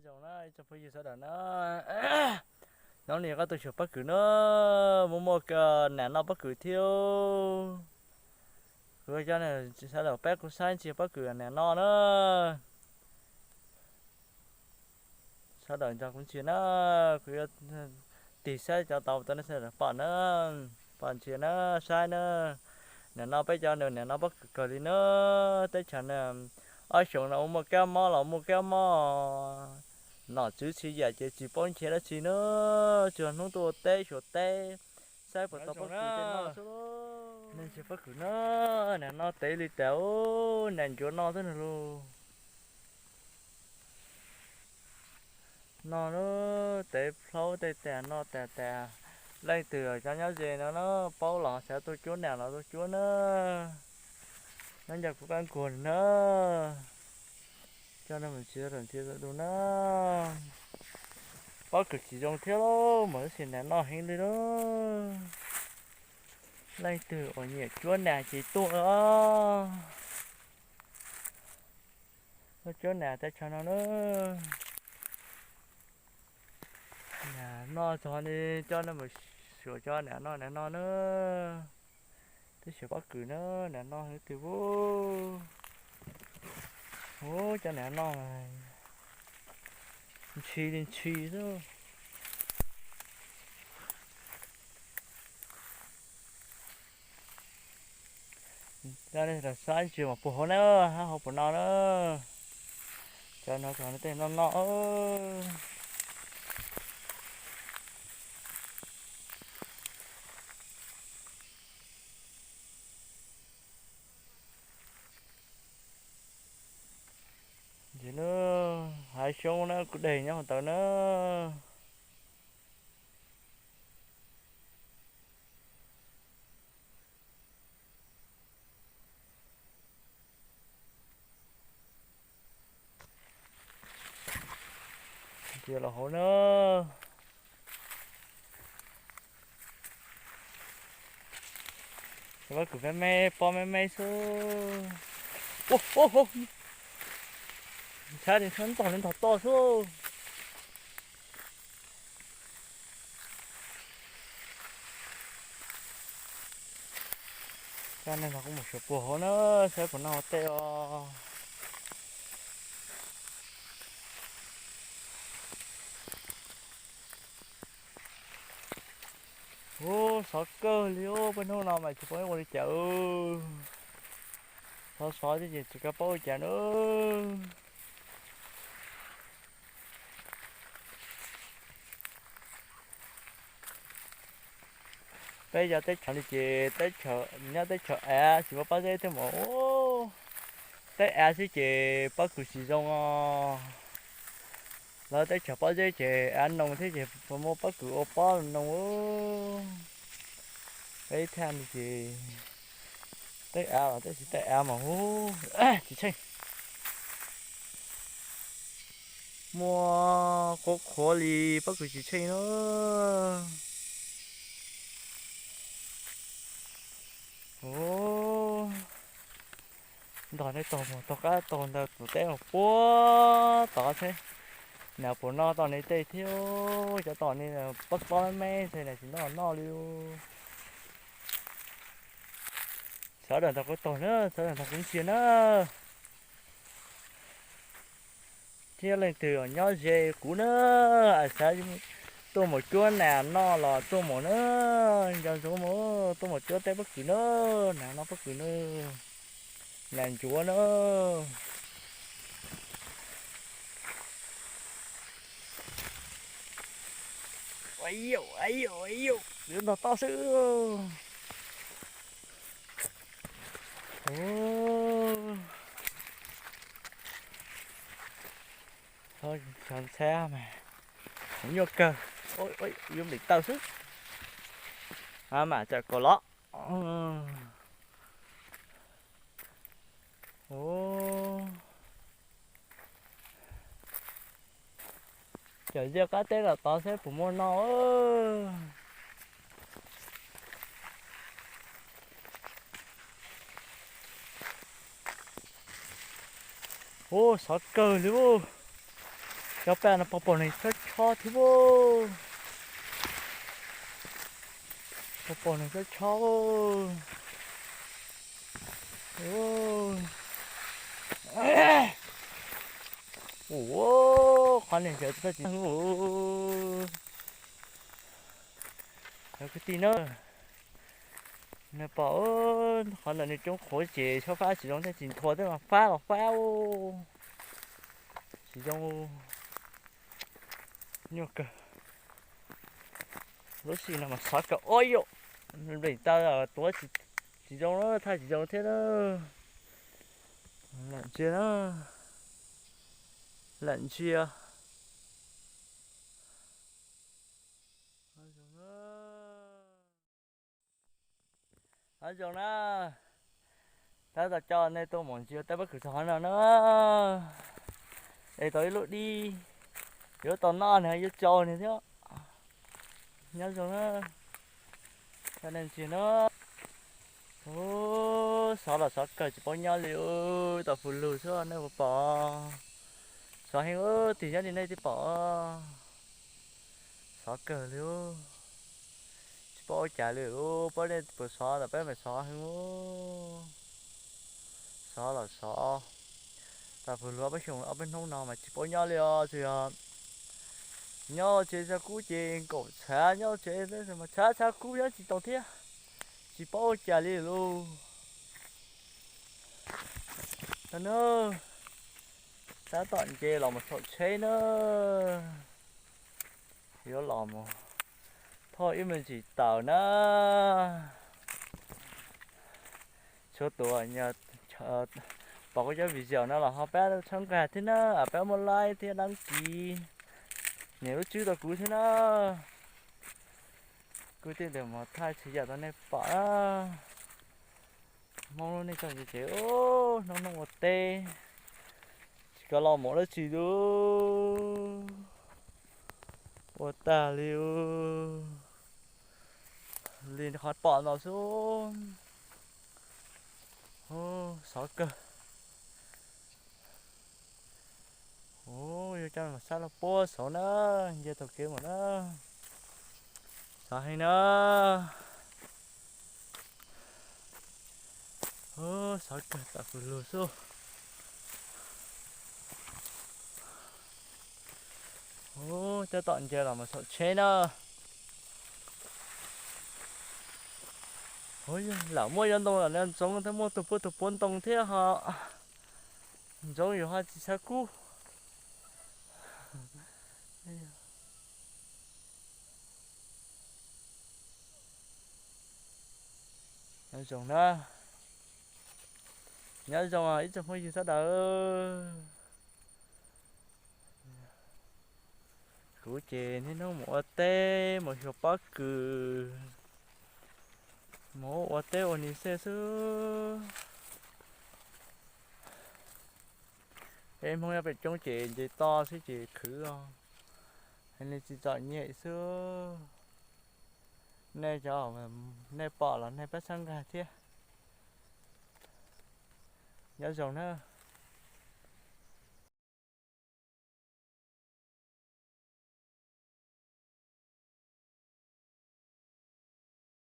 Zoo na, ib tsoom phooj ywg sawv daws na, hnub no koj tuaj xyuas pob kws na, muaj muaj nam noj pob kws thiab. Kuv coj sawv daws peb kuv saib ntsia pob kws nam noj na. Sawv daws nrog kuv ntsia na, kuv yuav tig saib cov tau tau nej sawv daws pom na, pom ntsia na, saib na. Nam no peb cov nam no pob kws kawg li na. Teb chaws no ob xyoos no ua muaj kab mob los muaj kab mob, nom tswv tsis yam ces tsis paub nrhiav dab tsi na, tsuas hnub tuaj ua teb xyuas teb, saib puas tau pob kws tej no xwb. Nej ntsia pob kws na, nam no tev li tas, nam ncuav no xwb na lus. No na, tev plaub tej tas no tas tas. Leej twg cov nyob ze no na, paub los xav tuaj cuab nam los tuaj cuab na. Nyob nco kuv qab nkuag na, coj nej mus ntsia rau ntsia rau na. Pob kws tsis zoo thiab, mas tab sis nam noj heev li na. Leej twg uas nyiam cuab nam ces tuaj os. Tuaj cuab nam teb chaws no na. Nam noj txog li, coj nej mus xyuas cov nam noj nam no na. Twb xyuas pob kws na, nam noj heev twg ub. Ub, cov nam noj ntshis li ntshis xwb. Coj nej los saib ntsia mas puag hauv na, hab hauv puag no na. Cov no txog tej noj noj. Ntsia na, hav xyoob na, kuv deg nyob hauv ntawd na. Ntsia los hauv na. Cov pob kws me me, pob me me xwb. Ntshai li, ntog li ntog toj xwb. Coj nej nrog kuv mus xyuas puag hauv na, saib puas noj tej os. Ub, sov kawg li os, peb hnub no mas tsis paub ua li cas. Sov sov thiab ces tsis kav paub ua cas na. Peb cov teb chaws li ces teb chaws, nyob teb chaws av tsis muaj pob zeb thiab mas, teb av xwb ces pob kws tsis zoo os. Lawv teb chaws pob zeb ces av noog thiab ces puas muaj pob kws ua pob noog. Peb thaj li ces teb av los tab sis teb av mas hu tsis tsheej. Muaj qhuav qhuav li pob kws tsis tsheej na. Ntog nej tog mus tog qab tog ntawd tus teb mus puag tod thiab. Nas puas noj tau nej tej thiab, cov tom nej pob txob me me ntxhe nas tsis noj noj li. Sawv daws nrog kuv taug na, sawv daws nrog kuv ntsia na. Thiab leej twg nyob ze kuv na, xav tuaj mus cuab nas noj los tuaj mus na, nco ntsoov mus tuaj mus cuab teb pob kws na, nas noj pob kws na, nas ncuav na. Ua yuav ntog toj xwb. Xyov ntxhab mas nyuaj kawg, yuav nplim taw xwb. Mam tsawm kaum los. Cov ziaj qab teb los tod seb puas muaj noj. Ub, sov kawg li ub. Cov paj no pog pom neeg chob chob thiab. Pog pom neeg chob chob. Ua, qhov neeg sawv tsis tau tsis cov kwv tij na. Nws pom qhov ntawm nws coob qhuav ces xyov fab tsis zoo thiab, tsis nthua thiab mas fab los fab tsis zoo. Nyuaj kawg. Lub sij no mas xov kawg ua yom, nplees taw tuav tsis zoo na, thaij tsis zoo thiab na. Lam ntsia na, lam ntsia. Nyob zoo na, tab tom coj nej tuaj mus ntsia tej pob kws txog qhov no na. Es tau ib lub dib, yuav tau noj nws yuav tsau nws thiab. Nyob zoo na, coj nej ntsia na. Ub, xov los xov kawg tsis paub nyob li, tam fws lug xwb nej puas pom. Xov heev ub, tig nyob li nej twb pom. Xov kawg li ub, tsis paub ua cas li ub, pab nej puas xov los peb mas xov heev ub. Xov los xov, tam fws lug peb xyoo ob peb hnub no mas tsis paub nyob li os, tsuas yog nyob tsev xav kub ces nkaum tshav nyob tsev mas tshav tshav kub nyob tsis tau thiab, tsis paub ua cas li lauj. Tau na, tab tom nce los mus saum tsheb na, yuav los mus thauj ib me ntsis taws na. Tshuav tus pom kuv cov video no los ho pab txhawb nqa thiab na, pab muab like thiab đăng ký, nias lub tswb rau kuv thiab na. Kuv tej ntawd mus thaij tsis yam rau nej pom na. Hmoob lub neej txoj kev ces hnub hnub ua teb, tsis kav los mus dab tsi li. Ua tag li, li qhov pom no xwb. Xov kawg. Ub, yuav coj los saib los puag saud na, nce taug kev mus na. Xov heev na. Xov kawg tam fws lug xwb. Ub, tab tom nce los mus saum tsheb na. Ub, lam muaj yuav ntoo los ntsoov thiab, muaj tug puab tug puab ntoo thiab ho ntsoov yus ho tsis xav kub. Nyob zoo na, nyob zoo ib tsoom phooj ywg sawv daws. Kuv ces niaj hnub mus ua teb mus xyuas pob kws, mus ua teb ua ni xwb xwb. Peb Hmoob nyob pem roob ces nce toj xwb ces khwv os, hais li tsis txom nyem xwb. Nej cov, nej pom los nej pab txhawb nqa thiab. Nyob zoo na.